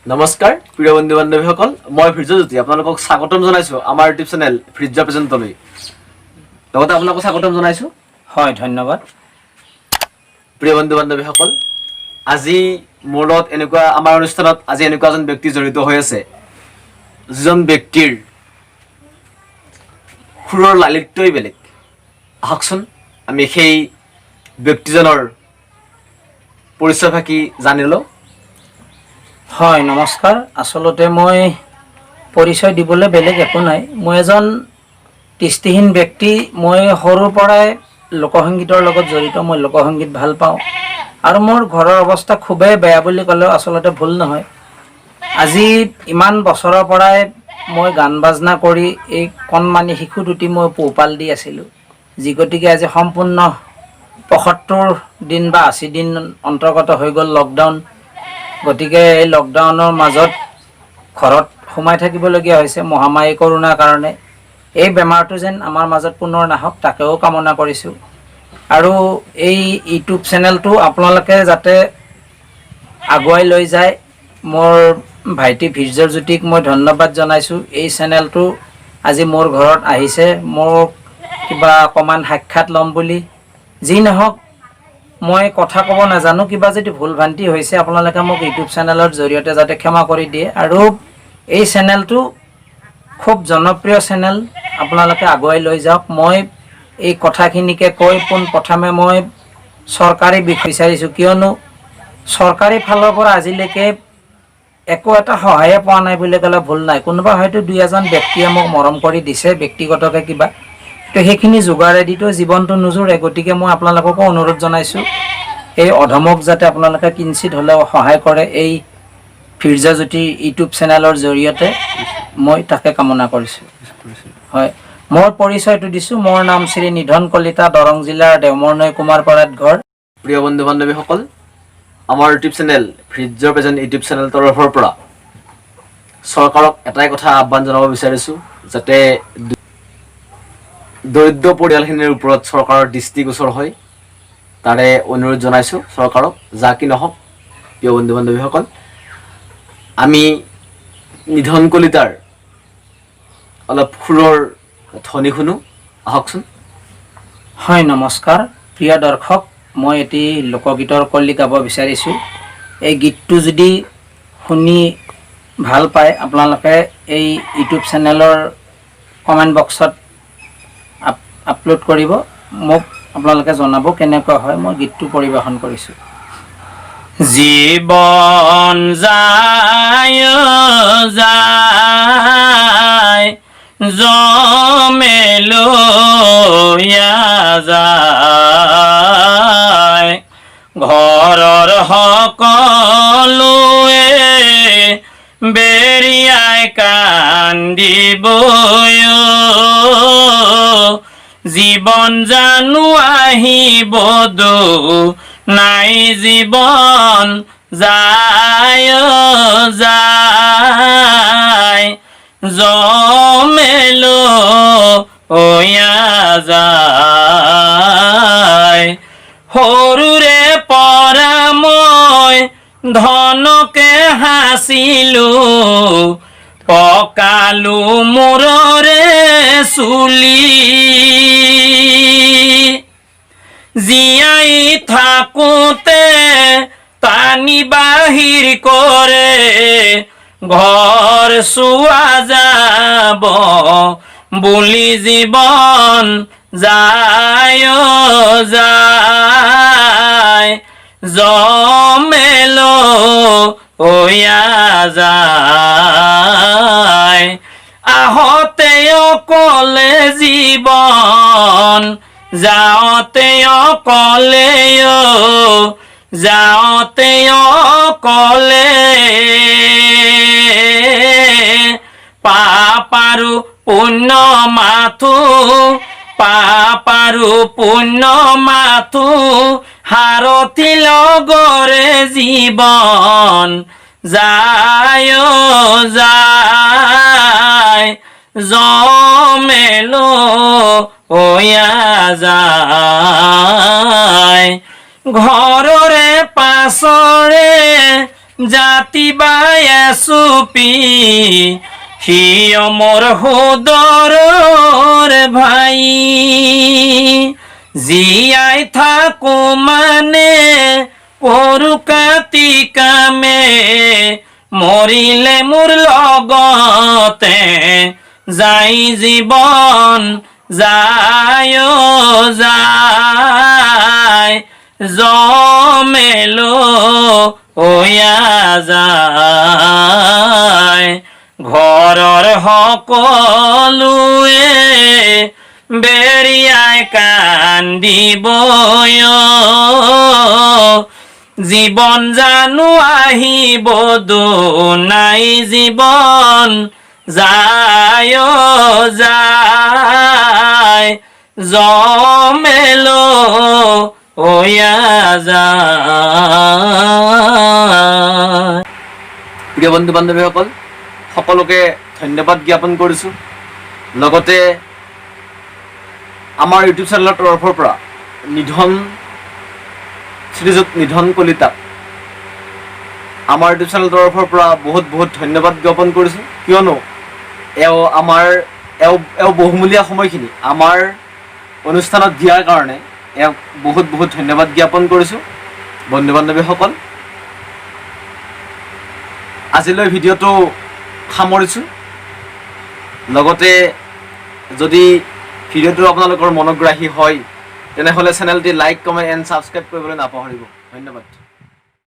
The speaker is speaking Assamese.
নমস্কাৰ প্ৰিয় বন্ধু বান্ধৱীসকল, মই ভীৰ্যজ্যোতি আপোনালোকক স্বাগতম জনাইছোঁ আমাৰ ইউটিউব চেনেল ভীৰ্য প্ৰেজেণ্টলৈ। লগতে আপোনালোকক স্বাগতম জনাইছোঁ। হয়, ধন্যবাদ। প্ৰিয় বন্ধু বান্ধৱীসকল, আজি মোৰ লগত এনেকুৱা আমাৰ অনুষ্ঠানত আজি এনেকুৱা এজন ব্যক্তি জড়িত হৈ আছে, যিজন ব্যক্তিৰ সুৰৰ লালিত্যই বেলেগ। আহকচোন, আমি সেই ব্যক্তিজনৰ পৰিচয় ফাঁকি জানি লওঁ। হয়, নমস্কাৰ। আচলতে মই পৰিচয় দিবলৈ বেলেগ একো নাই। মই এজন দৃষ্টিহীন ব্যক্তি। মই সৰুৰ পৰাই লোকসংগীতৰ লগত জড়িত। মই লোকসংগীত ভাল পাওঁ আৰু মোৰ ঘৰৰ অৱস্থা খুবেই বেয়া বুলি ক'লেও আচলতে ভুল নহয়। আজি ইমান বছৰৰ পৰাই মই গান বাজনা কৰি এই কণমানি শিশু দুটি মই পোহপাল দি আছিলোঁ। যি গতিকে আজি সম্পূৰ্ণ 75 দিন বা 80 দিন অন্তৰ্গত হৈ গ'ল লকডাউন। গতিকে এই লকডাউনৰ মাজত ঘৰত সোমাই থাকিবলগীয়া হৈছে মহামাৰী কৰোণাৰ কাৰণে। এই বেমাৰটো যেন আমাৰ মাজত পুনৰ নাহক, তাকেও কামনা কৰিছোঁ। আৰু এই ইউটিউব চেনেলটো আপোনালোকে যাতে আগুৱাই লৈ যায়, মোৰ ভাইটি ভীৰ্যজ্যোতিক মই ধন্যবাদ জনাইছোঁ। এই চেনেলটো আজি মোৰ ঘৰত আহিছে, মোক কিবা অকণমান সাক্ষাৎ ল'ম বুলি। যি নহওক, মই কথা ক'ব নাজানো, কিবা যদি ভুল ভ্ৰান্তি হৈছে, আপোনালোকে মোক ইউটিউব চেনেলৰ জৰিয়তে যাতে ক্ষমা কৰি দিয়ে। আৰু এই চেনেলটো খুব জনপ্ৰিয় চেনেল, আপোনালোকে আগুৱাই লৈ যাওক। মই এই কথাখিনিকে কৈ পোনপ্ৰথমে মই চৰকাৰী বিষয় বিচাৰিছোঁ, কিয়নো চৰকাৰী ফালৰ পৰা আজিলৈকে একো এটা সহায়ে পোৱা নাই বুলি ক'লে ভুল নাই। কোনোবা হয়তো দুই এজন ব্যক্তিয়ে মোক মৰম কৰি দিছে ব্যক্তিগতকৈ কিবা, তো সেইখিনি যোগাৰেদিতো জীৱনটো নোজোৰে। গতিকে মই আপোনালোককো অনুৰোধ জনাইছোঁ, এই অধমক যাতে আপোনালোকে কিঞ্চিত হ'লেও সহায় কৰে এই ফিৰ্জাজ্যোতি ইউটিউব চেনেলৰ জৰিয়তে, মই তাকে কামনা কৰিছোঁ। হয়, মোৰ পৰিচয়টো দিছোঁ। মোৰ নাম শ্ৰী নিধন কলিতা, দৰং জিলাৰ দেওমৰনৈ কুমাৰপাৰাত ঘৰ। প্ৰিয় বন্ধু বান্ধৱীসকল, আমাৰ YouTube channel Virya present YouTube channel তৰফৰ পৰা চৰকাৰক এটাই কথা আহ্বান জনাব বিচাৰিছোঁ, যাতে দৰিদ্ৰ পৰিয়ালখিনিৰ ওপৰত চৰকাৰৰ দৃষ্টিগোচৰ হয়, তাৰে অনুৰোধ জনাইছোঁ চৰকাৰক। যা কি নহওক, প্ৰিয় বন্ধু বান্ধৱীসকল, আমি নিধন কলিতাৰ অলপ সুৰৰ ধ্বনি শুনো আহকচোন। হয়, নমস্কাৰ প্ৰিয় দৰ্শক। মই এটি লোকগীতৰ কলি গাব বিচাৰিছোঁ। এই গীতটো যদি শুনি ভাল পায়, আপোনালোকে এই ইউটিউব চেনেলৰ কমেণ্ট বক্সত আপলোড কৰিব, মোক আপোনালোকে জনাব কেনেকুৱা হয়। মই গীতটো পৰিৱেশন কৰিছোঁ। জীৱন যায় যায়, যমেলয়া যায়, ঘৰৰ সকলোৱে বেৰিয়াই কান্দিব। জীৱন জানো আহিব দো নাই, জীৱন যায় যায়, যমেলো ওয়া যায়। সৰুৰে পৰা মই ধনকে সাঁচিলো, পকালো মূৰৰে চুলি। জীয়াই থাকোতে টানি বাহিৰ কৰে, ঘৰ চোৱা যাব বুলি জীৱন যায় যায়, যমেলো ওয়া যায়। আহতে অকলে জীৱন, যাওঁতে অকলে, যাওঁতে অকলে। পাপ আৰু পুণ্য মাথো, পাপ আৰু পুণ্য মাথো সাৰথি লগৰে, জীৱন যায় যায়, যমেলো ওয়া যায়। ঘৰৰে পাছৰে জাতি বায়ে চুপি, সি মোৰ সোদৰৰ ভাই। জীয়াই থাকো মানে কৰো কাতি কামে, মৰিলে মোৰ লগতে যাই জীৱন যায় অ যায়, জমেলো ওয়া যায়। ঘৰৰ সকলোৱে বেৰিয়াই কান্দিব, জীৱন জানো আহিব নাই, জীৱন যায় অ যায়, জমেলো ওয়া যায়। প্ৰিয় বন্ধু বান্ধৱীসকল, সকলোকে ধন্যবাদ জ্ঞাপন কৰিছোঁ। লগতে আমাৰ ইউটিউব চেনেলৰ তৰফৰ পৰা নিধন শ্ৰীযুত নিধন কলিতাক আমাৰ ইউটিউব চেনেলৰ তৰফৰ পৰা বহুত বহুত ধন্যবাদ জ্ঞাপন কৰিছোঁ, কিয়নো এওঁ আমাৰ এওঁ এওঁ বহুমূলীয়া সময়খিনি আমাৰ অনুষ্ঠানত দিয়াৰ কাৰণে এওঁক বহুত বহুত ধন্যবাদ জ্ঞাপন কৰিছোঁ। বন্ধু বান্ধৱীসকল, আজিলৈ ভিডিঅ'টো সামৰিছোঁ। লগতে যদি ভিডিঅ'টো আপোনালোকৰ মনোগ্ৰাহী হয়, তেনেহ'লে চেনেলটি লাইক, কমেণ্ট এণ্ড ছাবস্ক্ৰাইব কৰিবলৈ নাপাহৰিব। ধন্যবাদ।